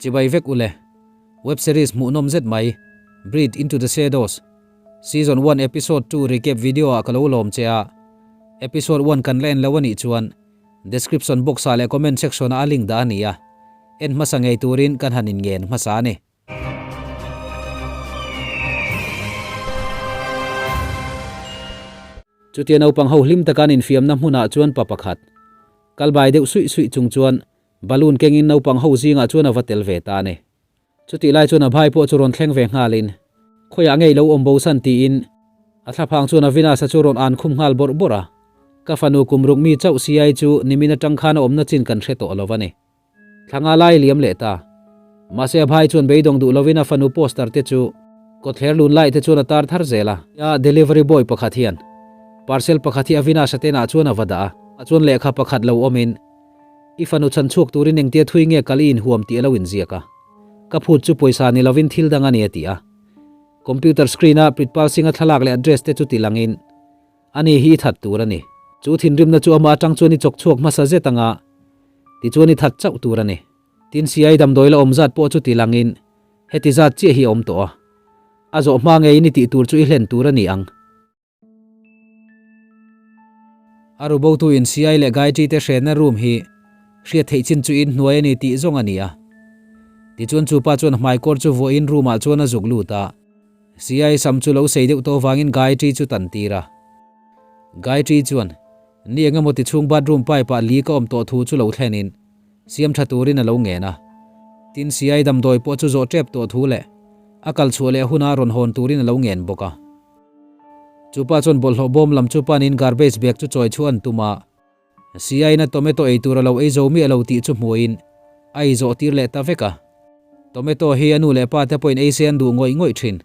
Chibai vek ule. Web series hmuhnawm zet mai, Breathe into the Shadows, Season one Episode ii recap video ah ka lo lawm che a. Episode one kan la en lo a nih chuan description box ah leh comment section ah a link dah a ni a, en hmasa ngei turin kan han inngen hmasa a ni. Chutia naupang ho hlim taka an infiamna hmunah chuan pa pakhat kal bai deuh suih suih chung chuan balloon kengin naupang ho zingah chuan a va tel ve ta a ni. Chutih lai chuan a bhai pawh chu rawn thleng ve nghalin khawiah ngei lo awm bo san tiin a thlaphang chuan Avinash-a chu rawn an khum nghal bawrh bawrh a. Ka fanu kum ruk mi chauh siai chu nimin atang khan a awmna chin kan hre tawh lo a ni. Thlanga lai liam leh ta. Mahse a bhai chuan beidawng duh lovin a fanu poster te chu kawtthler lun lai te chuan a tar thar zel a. A delivery boy pakhat hian parcel pakhat hi Avinash-a tenah chuan a va dah a. Ah chuan lehkha pakhat lo awmin i fanu chhan chhuak turin engtia thui nge kal i inhuam tih a lo inziak a. Ka phut chu pawisa ni lovin thil dang a ni a ti a. Computer screen-a Pritpal Singh-a thlalak leh address te chu ti langin Ani hi i that tur a ni. Chu thinrimna chu amah atang chuan i chawk chhuak hmasa zet anga tichuan i that chauh tur a ni. Tin siai damdawi la awm zat pawh chu ti langin heti zat chiah hi a awm tawh a. A zawh hma ngeiin i tih tur chu i hlen tur a ni ang. A rubotu in siai leh Gayatri te hrenna room hi hriat theih chin chu in hnuai a ni tih zawng a ni a. Tichuan chu pa chuan hmaikawr chu vuahin room ah chuan a zuk lut a. Siai sam chu lo sei deuh tawh vangin Gayatri chu tan tir a. Gayatri chuan, Ni eng emaw ti chhung bathroom pipe ah li ka awm tawh thu chu lo thlenin siam tha turin a lo ngen a. Tin Siai damdawi pawh chu zawh tep tawh thu leh a kal chhuah leh huna rawn hawn turin a lo ngen bawk a. Chupa chuan bawlhhlawh bawm lam chu panin garbage bag chu chawi chhuah an tum a. Siaina tomato ei tur a lo ei zo miah lo tih chu hmuhin a ei zawh tir leh ta vek a. Tomato hi a nu leh pa te pawhin ei se an duh ngawih ngawih thin.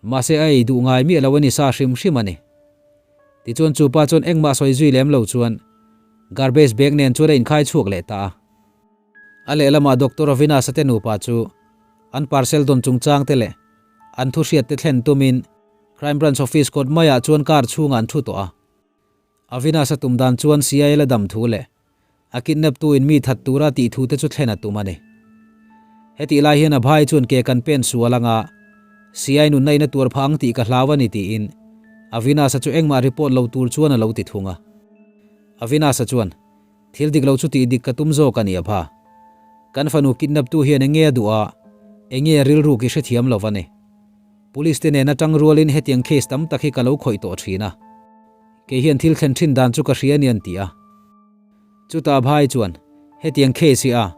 Mahse a ei duh ngai miah lo a ni sa hrim hrim a ni. Tichuan chu pa chuan engmah sawi zui lem lo chuan garbage bag nen chuan a inkhai chhuak leh ta a. A lehlamah Doctor Avinash-a te nupa chu an parcel dawn chungchang te leh an thu hriat te thlen tumin Crime Branch Office kawt maiah chuan car chhungah an thu tawh a. Avinash a tum dan chuan CIL a dam thu leh a kidnap tu in mi that tura tih thu te chu thlen a tum a ni. Hetih lai hian Abhai chuan ke kan pen sual anga CI nunna in a tuar phah ang tih ka hlau a ni tiin Avinash a chu engmah report lo tur chuan a lo ti thung a. Avinash a chuan, Thil dik lo chu tih dik ka tum zawk a ni Abha. Kan fanu kidnap tu hian enge a duh a, enge a rilru ki hrethiam lo va ni. Police te nen atang rualin hetiang case tam tak hi ka lo khawih tawh thin a. Kei hian thil thlen thin dan chu ka hria a ni an ti a. Chutah Bhai chuan, Hetiang case hi a.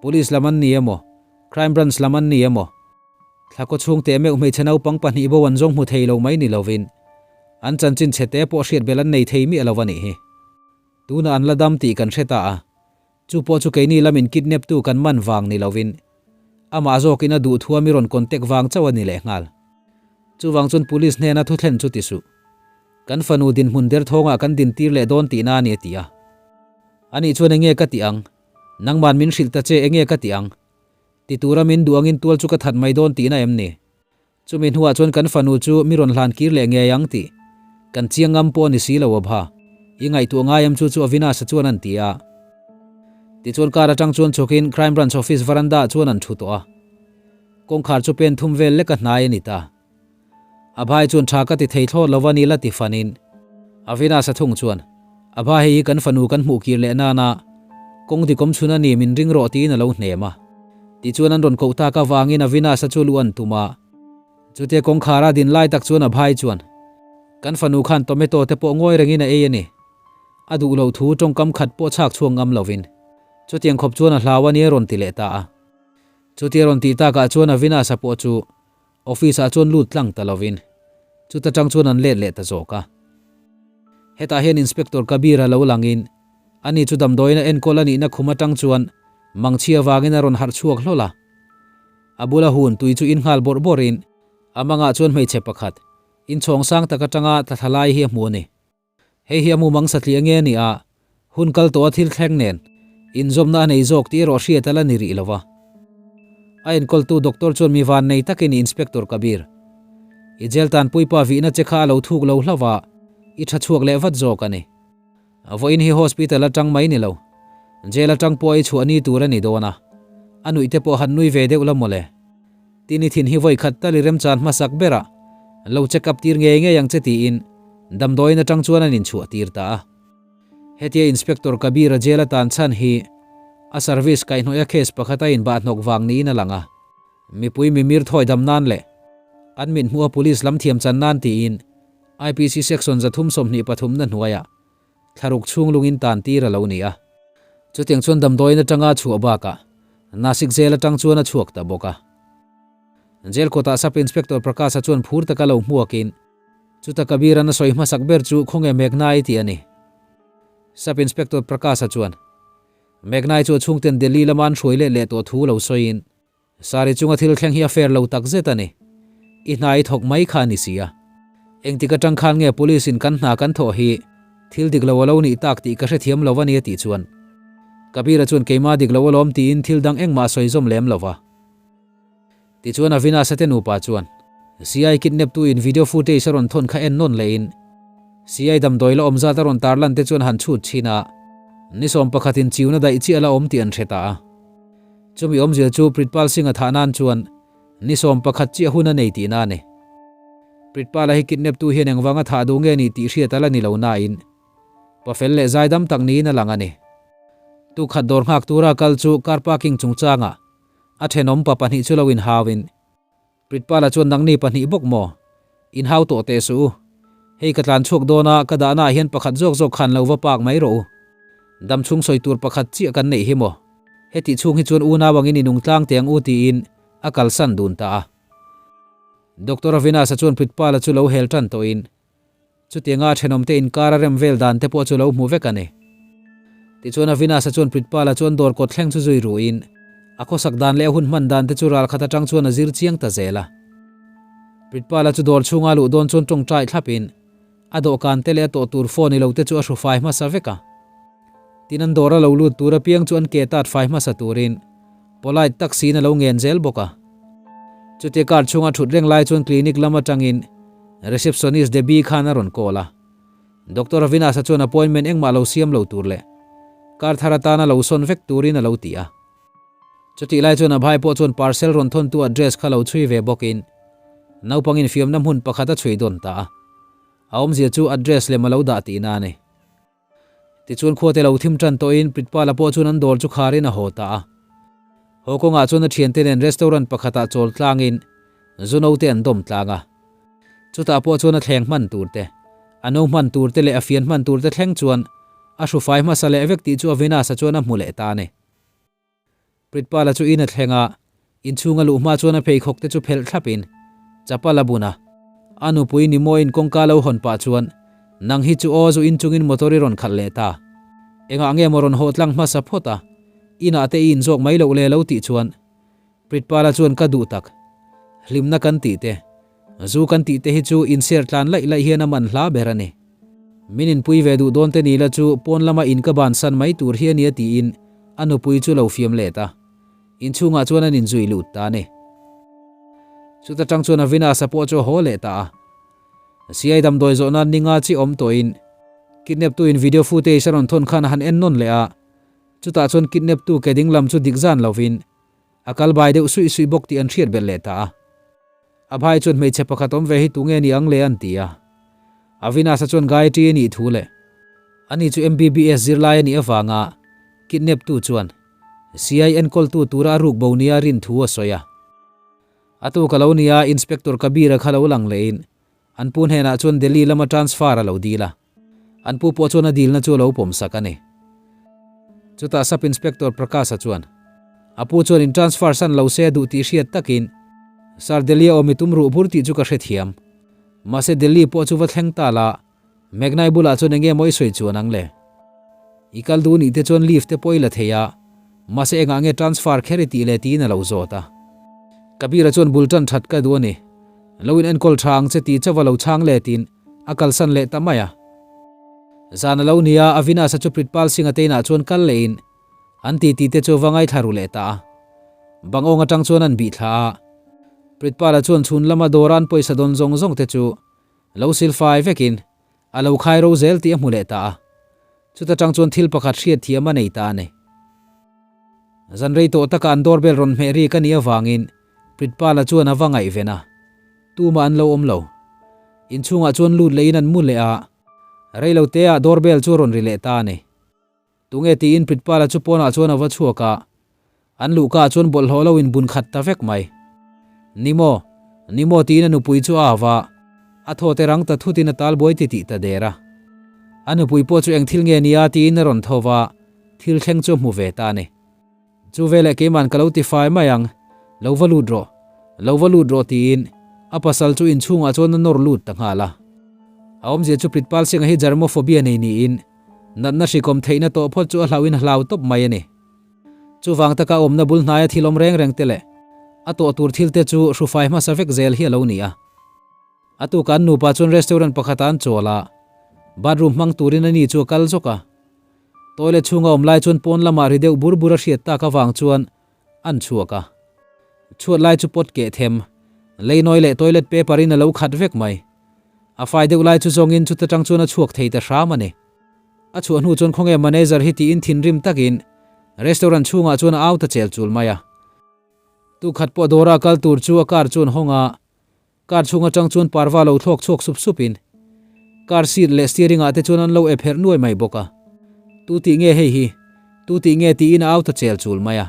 Police lam an ni emaw, Crime Branch lam an ni emaw, thla kaw chhung teh meuh hmeichhe naupang pahnih bo an zawng hmu thei lo mai ni lovin, an chanchin chhe te pawh hriat belh an nei thei miah lo a nih hi. Tunah an la dam tih kan hre ta a. Chu pawh chu keini lamin kidnap tu kan man vang ni lovin, amah zawkin a duh thua mi rawn contact vang chauh a ni lehnghal. Chuvang chuan police hnena thu thlen chu ti suh. Kan fanu dinhmun derthawngah kan dintir leh dawn tihna a ni a ti a. Anih chuan enge ka tih ang? Nangman min hrilh ta che enge ka tih ang? Ti tura min duh angin tual chu ka that mai dawn tihna em ni? Chumi hnuah chuan kan fanu chu mi rawn hlan kir leh ngei ang tih kan chiang ngam pawh a ni si lo a bha. I ngaihtuah ngai em chu chu Avinash-a chuan an ti a. Tichuan car atang chuan chhukin Crime Branch office veranda ah chuan an thu tawh a. Kawngkhar chu pen thum vel lek a hnai a ni ta. A bhai chuan tha ka ti thei thlawt lo va ni la ti fanin Avinash-a thung chuan a bha hei hi kan fanu kan hmuh kir leh nana kawng dikawm chhun a ni min ring rawh tiin a lo hnem a. Tichuan an rawn koh tak avangin Avinash-a chu lu an tum a. Chutia kawngkhara din lai tak chuan Abhai chuan, Kan fanu khan tomato te pawh ngawi rengin a ei a ni. A duh loh thu tawngkam khat pawh chhak chhuak ngam lovin chutiang khawp chuan a hlau a ni a rawn ti leh ta a. Chutia rawn tih takah chuan Avinash-a pawh chu office ah chuan lut tlang ta lovin chuta tang chuan an let leh ta zawk a. Hetah hian Inspector Kabir-a lo langin Ani chu damdawiin a enkawl a nihna khum atang chuan mangchhi avangin a rawn harh chhuak hlawl a. A bula hun tui chu in nghal bawrh bawrhin a mangah chuan hmeichhe pakhat inchhawng sang tak atanga tla thla lai hi a hmu a ni. Hei hi a mumang satliah nge a ni a, hun kal tawha thil thleng nen inzawmna a nei zawk tih erawh hriat a la ni rih lo va. A enkawltu doctor chuan mi van nei takin i Inspector Kabir, i jail tanpuipa vihna che kha a lo thuk lo hlauh a, i tha chhuak leh vat zawk a ni. Vawiin hi hospital atang mai ni lo, jail atang pawh ei chhuah ni tur a ni dawn a. A nuih te pawh han nui ve deuh la mawle. Tin i thin hi vawi khat tal i remchan hmasak berah lo check up tir ngei ngei ang che tiin damdawiin atang chuan an inchhuah tir ta a. Hetia Inspector Kabir-a jail a tan chhan hi a service kaihhnawih a case pakhat a inbah hnawk vang niin a lang a. Mipui mimir thawi dam nan leh an mit hmuha police lam thiam chan nan tiin IPC section 323 na hnuaiah thlaruk chhung lungin tan tir a lo ni a. Chutiang chuan damdawiin atanga a chhuah bakah Nasik jail atang chuan a chhuak ta bawk a. Jail kawtah Sub Inspector Prakash-a chuan phur taka lo hmuakin chuta Kabir-a'n a sawi hmasak ber chu khawnge Meghna-i tih a ni. Sub Inspector Prakash-a chuan Meghna-i chu a chhungten Delhi lama an hruai let leh tawh thu lo sawiin Sari chunga thil thleng hi a fair lo tak zet a ni. I hna i thawk mai kha a ni si a. Engtik atang khan nge police in kan hna kan thawh hi thil dik lo a lo nih tak tih ka hrethiam lo a ni a tih chuan Kabir-a chuan keimah dik lo alawm tiin thil dang engmah a sawi zawm lem lo va. Tichuan Avinash-a te nupa chuan CI kidnap tu in video footage a rawn thawn kha en nawn lehin CI damdawi la awm zat a rawn tarlan te chuan han chhut chhin a, ni sawm pakhatin chiuna daih chiah la awm tih an hre ta a. Chumi awmzia chu Pritpal Singh-a thah nan chuan ni 11 chiah hun a nei tihna a ni. Pritpal-a hi kidnap tu hian engvanga thah duh nge ni tih hriat a la ni lo nain pafel leh zaidam tak niin a lang a ni. Tukhat dawr nghak tura kal chu car parking chungchangah a thenawm pa pahnih chu lo inhauin Pritpala chuan nangni pahnih bawk maw? In hau tawh teh suh u. Hei ka tlan chhuak dawn a, ka dahnaah hian pakhat zawk zawk khan lo va park mai rawh u. Dam chhung sawi tur pakhat chiah kan neih hi maw? Hetih chhung hi chuan unau angin i nung tlang teh ang u tiin a kalsan dun ta a. Doctor Avinash-a chuan Pritpala chu lo hel tan tawhin Chutianga a thenawmte inkar a rem vel dan te pawh chu lo hmu vek a ni. Tichuan Avinash-a chuan Pritpala chuan dawr kawt thleng chu zui ruhin a khawsak dan leh a hun hman dan te chu ral khat atang chuan a zir chiang ta zel a. Pritpala chu dawr chhunga luh dawn chuan tawngtai thlapin a dawhkan te leh a tawh tur phone ilo te chu a hru fai hmasa vek a. Tin an dawr a lo lut tur apiang chu an ke tat fai hmasa turin polite tak siin a lo ngen zel bawk a. Chutia car chhunga thut reng lai chuan clinic lam atangin receptionist Debbie khan a rawn call a. Doctor Avinash-a chuan appointment engmah lo siam lo tur leh car thar atana lo sawn vek turin a lo ti a. Chutih lai chuan Abhai pawh chuan parcel rawn thawntu address kha lo chhui ve bawkin naupang infiamna hmun pakhat a chhui dawn ta a. A awmzia chu address lem a lo dah tihna a ni. Tichuan khuate lo thim tan tawhin Pritpala pawh chuan an dawr chu kharin a haw ta a. Haw kawngah chuan a thiante nen restaurant pakhatah chawl tlangin zu note an dawm tlang a. Chutah pawh chuan a thleng hman tur te, a no hman tur te leh a fian hman tur te thleng chuan a hrufai hmasa leh vek tih chu Avinash-a chuan a hmu leh ta a ni. Pritpala chu in a thleng a, inchhung a luh hma chuan a pheikhawk te chu phelh thlap in chapal a bun a. A nupui ni mawiin kawngka lo hawn pah chuan, Nang hi chu aw zu inchungin motor i rawn khalh leh ta. Engah nge maw rawn haw tlang hmasa phawt a, inah te i inzawk mai loh le lo tih chuan Pritpala chuan ka duh tak. Hlimna kan tih te, zu kan tih te hi chu inser tlan laih laih hian a man hla ber a ni. Min inpui ve duh dawn te ni la chu pawn lama in ka bansan mai tur hi a nia tiin a nupui chu lo fiam let a. Inchhungah chuan an inzui lut ta a ni. Chuta tang chuan Avinash-a pawh chu a haw leh ta a. Siai damdawi zawh nan ninga chi awm tawhin kidnap-tu in video footage a rawn thawn khan a han en nawn leh a. Chutah chuan kidnap-tu ke ding lam chu dik zan lovin a kal bai deuh suih suih bawk tih an hriat belh leh ta a. A bhai chuan hmeichhe pakhat awm ve hi tunge ni ang le an ti a. Avinash-a chuan Gayatri a nih thu leh ani chu MBBS zirlai a nih avanga kidnap tu chuan CI enkawltu tura a ruk bo nia rin thu a sawi a. A tuk a lo nia Inspector Kabir-a kha lo lang lehin an pu hnenah chuan Delhi lama transfer a lo dil a. An pu pawh chuan a dilna chu a lo pawmsak a ni. Chutah Sub Inspector Prakash-a chuan, A pu chuan in transfer san lo se a duh tih hriat takin, Sir Delhi a awm i tum ruh bur tih chu ka hrethiam. Mahse Delhi pawh chu va thleng ta la, Megnai bulah chuan enge maw i sawi chuan ang le? I kal duh nih te chuan leave te pawh i la thei a, mahse engah nge transfer kher i tih le tiin a lo zawt a. Kabir-a chuan bul tan that ka duh a ni. Lo in enkawl tha ang che tih chauh a lo chhang letin a kalsan leh ta mai a. Zan a lo ni a, Avinash-a chu Pritpal Singh-a te inah chuan kal lehin an titi te chu va ngaithla ru leh ta a. Bangawng atang chuan an bih thla a. Pritpal-a chuan chhun lama dawra an pawisa dawn zawng zawng te chu lo silfai vekin a lo khai ro zel tih a hmu leh ta a. Chuta tang chuan thil pakhat hriat thiam a nei ta a ni. Zan rei tawh taka an doorbell rawn hmeh rik a nih avangin Pritpala chuan a va ngaihven a, tumah an lo awm lo. Inchhungah chuan lut lehin an mu leh a, rei lo teah doorbell chu a rawn ri leh ta a ni. Tunge tiin Pritpala chu pawnah chuan a va chhuak a, an luhkaah chuan bawlhhlawh lo in bun khat ta vek mai. Ni maw? Ni maw? tiin a nupui chu a av a, a thaw te rang ta thutin a tal buai titih ta der a. A nupui pawh chu eng thil nge nia tiin a rawn tho va, thil thleng chu a hmu ve ta a ni. Chu veleh keiman ka lo ti fai mai ang, lo va lut rawh, lo va lut rawh tiin a pasal chu inchhungah chuan a nawr lut ta nghal a. A awmzia chu Pritpal Singh-a hi germophobia nei niin natna hrikawm theihna tawh phawt chu a hlauhin a hlau tawp mai a ni. Chuvang taka a awmna bul hnaia thil awm reng reng te leh a tawh tur thil te chu hrufai hmasa vek zel hi a lo ni a. A tuka an nupa chuan restaurant pakhatah an chawl a, bathroom hmang turin a ni chu a kal zawk a. Toilet chhunga awm lai chuan pawn lamah ri deuh bur bur a hriat tak avang chuan an chhuak a. Chhuat lai chu pot keh them, lei nawi leh toilet paper in a lo khat vek mai. A fai deuh lai chu zawngin chuta tang chuan a chhuak thei ta hram a ni. A chhuah hnu chuan khawnge manager hi tiin thinrim takin restaurant chhungah chuan a au ta chel chul mai a. Tukhat pawh dawra kal tur chu a car chu an hawng a, Car chhung atang chuan parva lo thlawk chhuak sup sup in car seat leh steering ah te chuan an lo ep herh nuai mai bawk a. Tu tih nge hei hi? Tu tih nge tiin a au ta chel chul mai a.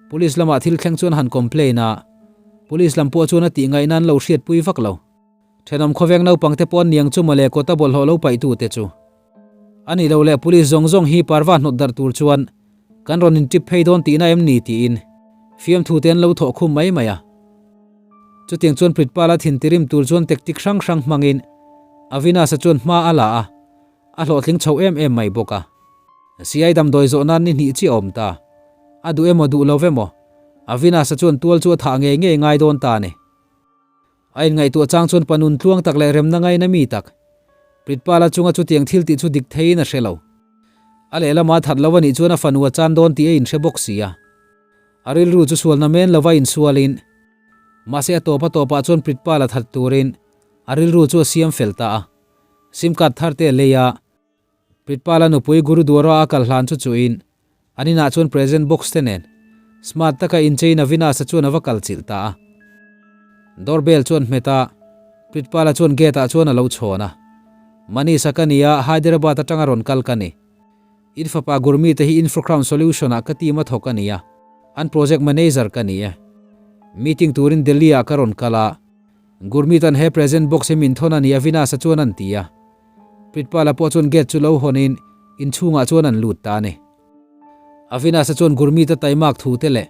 Police lamah thil thleng chuan han complain a, police lam pawh chuan a tih ngaihna an lo hriatpui vak lo. Thenawm khawveng naupang te pawh an niang chu mawle kawta bawlhhlawh lo paih tu te chu. A nih loh leh police zawng zawng hi parva hnawt darh tur chuan kan rawn in tip phei dawn tihna em ni tiin fiamthu te an lo thawh khum mai mai a. Chutiang chuan Pritpala thin tirim tur chuan tactic hrang hrang hmangin Avinash-a chuan hma a la a, a hlawhtling chho em em mai bawk a. Siai damdawi zawh nan ni hnih chiah a awm ta. A duh emaw duh lo emaw, Avinash-a chuan tual chu a thah ngei ngei ngai dawn ta a ni. A inngaihtuah chang chuan pa nun tluang tak leh remna ngaina mi tak, Pritpala chunga chutiang thil tih chu dik theiin a hre lo. A lehlamah a that lo a nih chuan a fanu a chan dawn tih a inhre bawk si a. A rilru chu sualna men lova insualin, mahse a tawp a tawpah chuan Pritpala that turin a rilru chu a siam fel ta a. Sim card thar te a lei a, Pritpala nupui Gurudwara a kal hlan chu chuhin an inah chuan present box te nen smart taka inchein Avinash-a chuan a va kal chilh ta a. Door bell chuan hmet a, Pritpala chuan gate ah chuan a lo chhawn a. Manish-a ka ni a, Hyderabad atanga rawn kal ka ni. In fapa Gurmeet hi Infracrown Solution ah ka team a thawk a ni a, an project manager ka ni e. Meeting turin Delhi ah ka rawn kal a, Gurmeet an he present box hi min thawn a ni Avinash-a chuan an ti a. Pritpala pawh chuan gate chu lo hawn in inchhungah chuan an lut ta a ni. Avinash-a chuan Gurmeet a taimak thu te leh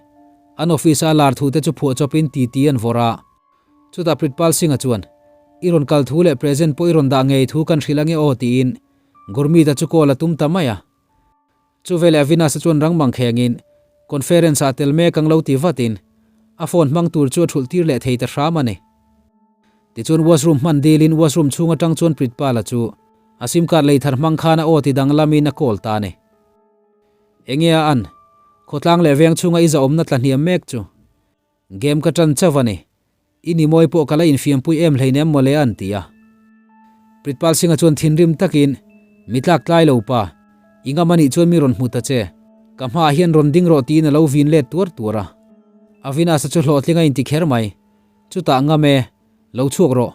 an office a a lar thu te chu phuah chawp in titi an vawrh a. Chutah Pritpal Singh-a chuan, I rawn kal thu leh present pawh i rawn dah ngei thu kan hrilh ange aw tiin Gurmeet-a chu call a tum ta mai a. Chu veleh Avinash-a chuan rang mang khengin conference-ah tel mek ang lo ti vatin a phone hmang tur chu a thulh tir leh thei ta hram a ni. Tichuan washroom hman dilin washroom chhung atang chuan Pritpala chu a sim card lei thar hmang khan a aw ti danglamin a call ta a ni. Enge a an? Khawtlang leh veng chhunga i zahawmna tla hniam mek chu Game ka ṭan chauh a ni. I ni mawi pawh ka la infiampui em hleinem mawle an ti a. Pritpal Singh-a chuan thinrim takin, Mi tlak tlai lo pa, i ngam a nih chuan mi rawn hmu ta che. Ka hmaah hian rawn ding rawh tiin a lo vin let tuar tuar a. Avinash-a chu hlawhtling a inti kher mai. Chutah ngam e, lo chhuak rawh.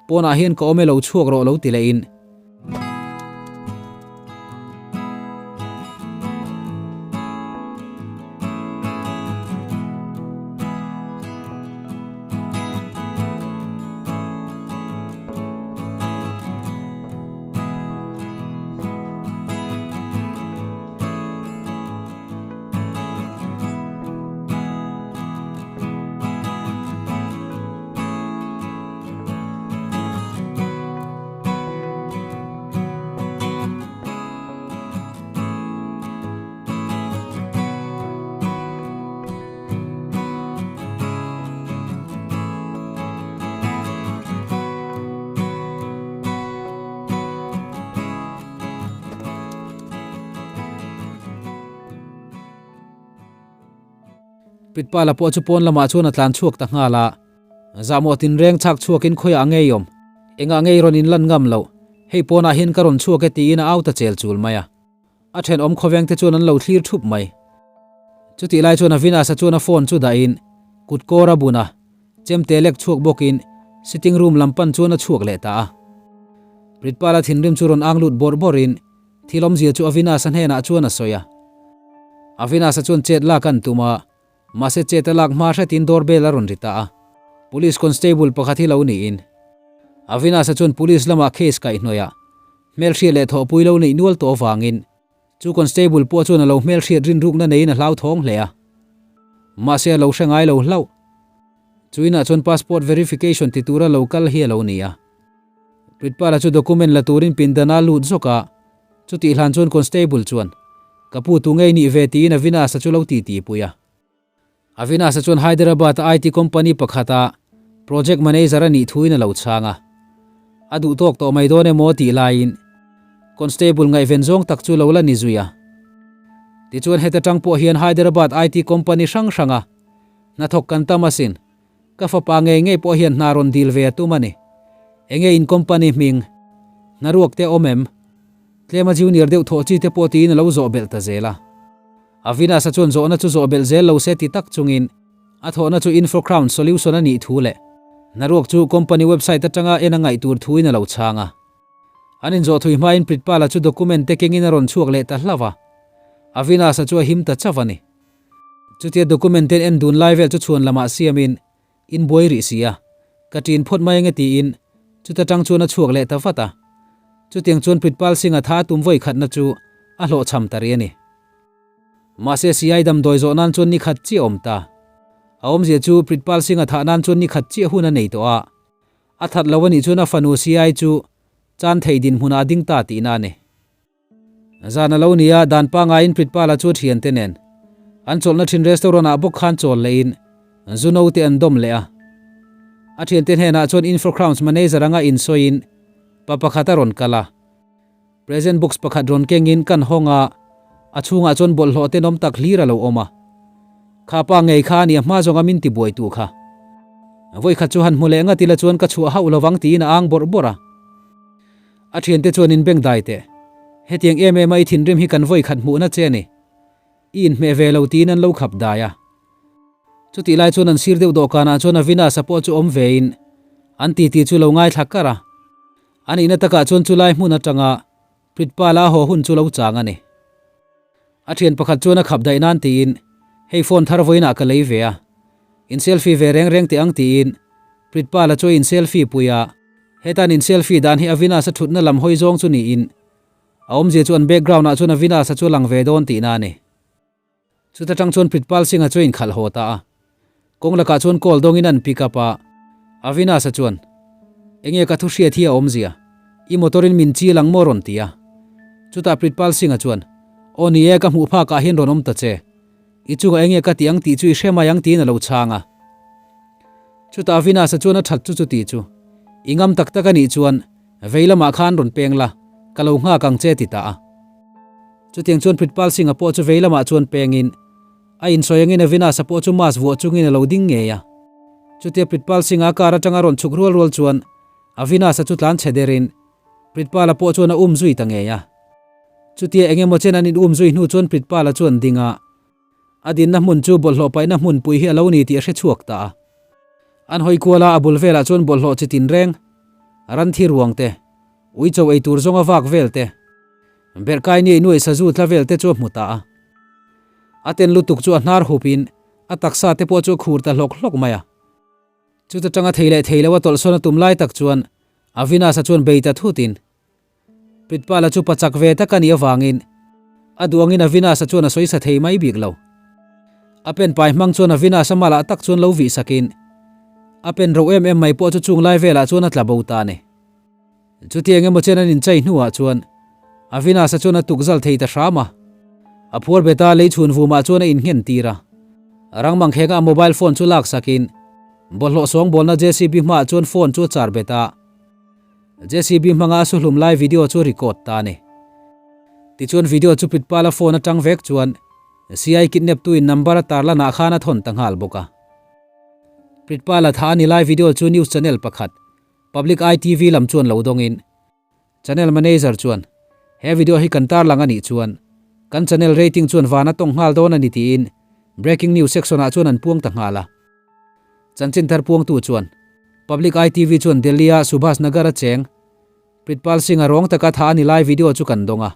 Pawnah hian ka awm e lo chhuak rawh lo ti lehin. Pitpala pawh chu pawn lamah chuan a tlan chhuak ta nghal a. Zahmawh tinreng chhak chhuakin khawiah a ngei awm? Engah ngei rawn inlan ngam loh? Hei pawnah hian ka rawn chhuak e tiin a au ta chel chul mai a. A thenawm khawveng te chuan an lo thlir thup mai. Chutih lai chuan Avinash-a chuan a phone chu dahin kut kawr a bun a, chemte lek chhuak bawkin sitting room lam pan chuan a chhuak leh ta a. Pritpala thinrim chu rawn ang lut bawrh bawrhin thil awmzia chu Avinash-a hnenah chuan a sawi a. Avinash-a chuan chet lak an tum a, mahse chet a lak hma hretin door bell a rawn ri ta a. Police constable pakhat hi lo niin Avinash-a chuan police lamah case kaihhnawih a, hmelhriat leh thawhpui lo neih nual tawh avangin Chu constable pawh chuan a lo hmelhriat rinrukna neiin a hlauthawng hle a. Mahse a lo hre ngai lo hlauh. Chu inah chuan passport verification ti tura lo kal hi a lo ni a. Pritpala chu document la turin pindan a lut zawk a, chutih hlan chuan constable chuan, Ka pu tu ngei nih ve tiin Avinash-a chu lo titi pui a. Avinash-a chuan Hyderabad-a IT company pakhata project manager a nih thuin a lo chhang a. A duh tawk tawh mai dawn emaw tih laiin constable ngaihven zawng tak chu lo la ni zui a. Tichuan heta tang pawh hian Hyderabad IT company hrang hranga hnathawk kan tam asin. Ka fapa ngei ngei pawh hian hna rawn dil ve a tum a ni. Enge in company hming? Hnaruak te awm em? Tlema junior deuh thawh chi te pawh tiin a lo zawh belh ta zel a. Avinash-a chuan zawhna chu zawh belh zel lo se ti tak chungin a thawhna chu InfoCrown Solution a nih thu leh hnaruak chu company website atanga en a ngaih tur thuin a lo chhang a. An inzawh thui hmain Pritpal-a chu document te kengin a rawn chhuak leh ta hlauh a. Avinash-a chu a him ta chauh a ni. Chutia document ten en dun lai vel chu chhuan lamah siamin in buai rih si a, ka ṭin phawt mai ange tiin chuta ṭang chuan a chhuak leh ta vat a. Chutiang chuan Pritpal Singh-a tha tum vawi khatna chu a hlawhchham ta rih a ni. Mahse CI damdawi zawh nan chuan ni khat chiah a awm ta. A awmzia chu Pritpal Singh-a thah nan chuan ni khat chiah hun a nei tawh a, a that lo a nih chuan a fanu CI chu chan thei dinhmunah a ding ta tihna a ni. Zan a lo ni a, dan pangaiin Pritpala chu a thiante nen an chawlhna thin restaurant ah bawk khan chawl lehin zu no te an dawm leh a. A thiante hnenah chuan Infocrowns manager anga insawiin pa pakhat a rawn kal a. Present box pakhat rawn kengin kan hawng a, a chhungah chuan bawlhhlawh tenawm tak hlir a lo awm a. Kha pa ngei kha a nia hma zawnga min tibuaitu kha. Vawikhat chu han hmu leh ngat ila chuan ka chhuah hauh lovang tiin a ang bawrh bawrh a. A thiante chuan in beng dai teh. Hetiang em em a i thinrim hi kan vawi khat hmuhna che a ni. I inhmeh ve lo tiin an lo khap dai a. Chutih lai chuan an sir deuh dawhkanah chuan Avinash-a pawh chu awm vein an titi chu lo ngaithla kar a. A nihna takah chuan chulai hmun atanga Pritpala a haw hun chu lo chang a ni. A thian pakhat chuan a khap daih nan tiin, Hei phone thar vawiinah ka lei ve a, in selfie ve reng reng teh ang tiin Pritpala chu a in selfie pui a. Hetan in selfie dan hi Avinash-a thutna lam hawi zawng chu niin a awmzia chu an background ah chuan Avinash-a chu a lang ve dawn tihna a ni. Chuta tang chuan Pritpal Singh-a chu a inkhalh haw ta a. Kawng lakah chuan call dawngin an pick up a, Avinash-a chuan, Enge ka thu hriat hi a awmzia? I motor in min chil ang maw rawn ti a. Chutah Pritpal Singh-a chuan, Aw ni e, ka hmuh phakah hian rawn awm ta che. I chungah enge ka tih ang tih chu i hre mai ang tiin a lo chhang a. Chutah Avinash-a chuan a that chu chuti chu i ngam tak tak a nih chuan vei lamah khan rawn peng la, ka lo nghak ang che ti ta a. Chutiang chuan Pritpal Singh-a pawh chu vei lamah chuan pengin a insawi angin Avinash-a pawh chu mask vuah chungin a lo ding ngei a. Chutia Pritpal Singh-a car atanga rawn chhuk rual rual chuan Avinash-a chu tlan chhe derin Pritpal-a pawh chuan a um zui ta ngei a. Chutia eng emaw chen an in um zui hnu chuan Pritpal-a chuan ding a, a dinna hmun chu bawlhhlawh paihna hmunpui hi a lo ni tih a hre chhuak ta a. An hawi kual a, a bul velah chuan bawlhhlawh chi tinreng, ran thi ruang te, uicho ei tur zawnga vak vel te, berhkai niai nuai sazu tla vel te chu a hmu ta a. A ten lutuk chu a hnar hupin a taksa te pawh chu a khur ta hlawk hlawk mai a. Chuta tanga thei leh thei lo a tawlhsawn a tum lai tak chuan Avinash-a chuan bei ta thutin Pritpala chu pachak ve tak a nih avangin a duh angin Avinash-a chuan a sawi sa thei mai bik lo. A pen pai hmang chuan Avinash-a malah tak chuan lo vih sakin a pen ro em em mai pawh chu chung lai velah chuan a tla bo ta a ni. Chuti eng emaw chen an inchei hnuah chuan Avinash-a chuan a tukzal thei ta hram a, a phuar bet a, lei chhun vumah chuan a innghen tir a. Rang mangkhenga a mobile phone chu laksakin bawlhhlawh sawngbawlna JCB hmaah chuan phone chu a char bet a, JCB hmanga a suhlum lai video chu a record ta a ni. Tichuan video chu Pritpala phone atang vek chuan CI kidnap-tuin number a tarlanah khan a thawn ta nghal bawk a. Pritpala tha a ni lai video chu news channel pakhat Public Eye TV lam chuan lo dawngin Channel Manager chuan he video hi kan tarlang a nih chuan kan channel rating chuan van a tawng nghal dawn a ni tiin Breaking News section-ah chuan an puang ta nghal a. Chanchin thar puangtu chuan, Public Eye TV chuan Delhi-a Subhash Nagar-a cheng Pritpal Singh-a rawng taka tha a ni lai video chu kan dawng a.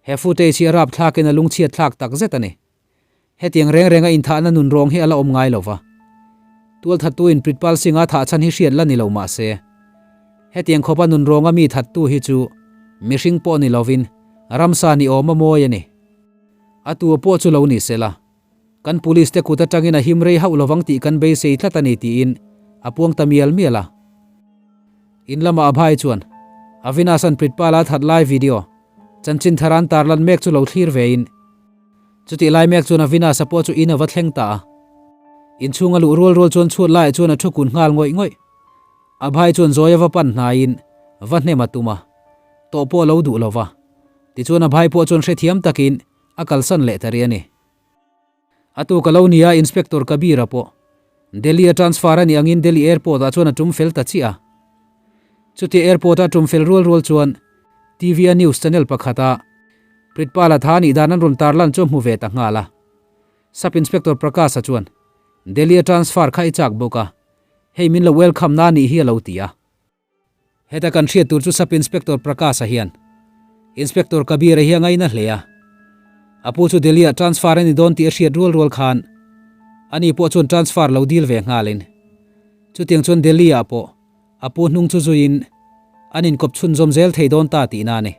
He footage hi a rap thlakin a lungchhiat thlak tak zet a ni. Hetiang reng renga inthahna nun rawng hi a la awm ngai lo va. Tualthattuin Pritpal Singh-a thah chhan hi hriat la ni lo mah se, hetiang khawpa nun rawnga mi thattu hi chu mihring pawh ni lovin ramsa ni awm a mawi a ni. A tu pawh chu lo ni sela, kan police te kut atangin a him rei hauh lovang tih kan beisei tlat a ni tiin a puang ta mial mial a. In lamah Abhai chuan Avinash-a'n Pritpal-a that lai video chanchin thar an tarlan mek chu lo thlir vein chutih lai mek chuan Avinash-a pawh chu in a va thleng ta a. Inchhung a luh rual rual chuan chhuat laiah chuan a thu kun nghal ngawih ngawih. Abhai chuan zawi a va pan hnaiin va hnem a tum a, tawh pawh a lo duh lo va. Tichuan a bhai pawh chuan hrethiam takin a kalsan leh ta rih a ni. A tuk a lo ni a, Inspector Kabir-a pawh Delhi a transfer a nih angin Delhi Airport ah chuan a tum fel ta chiah a. Chutia Airport a tum fel rual rual chuan TV a news channel pakhat ah Pritpal-a tha nih dan an rawn tarlan chu a hmu ve ta nghal a. Sub Inspector Prakash-a chuan Delhi a transfer kha i chak bawk a, hei min lo welcome na nih hi a lo ti a. Heta kan hriat tur chu Sub Inspector Prakash-a hian Inspector Kabir-a hi a ngaina hle a. A pu chu Delhi-ah transfer a ni dawn tih a hriat rual rual khan ani pawh chuan transfer lo dil ve nghalin chutiang chuan Delhi-ah pawh a pu hnung chu zuiin an inkawp chhunzawm zel thei dawn ta tihna a ni.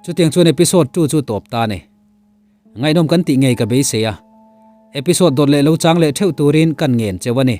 Chutiang chuan episode 2 chu tawp ta a ni. Ngaihnawm kan tih ngei ka beisei a, episode dawt leh lo chang leh theuh turin kan ngen cheu a ni.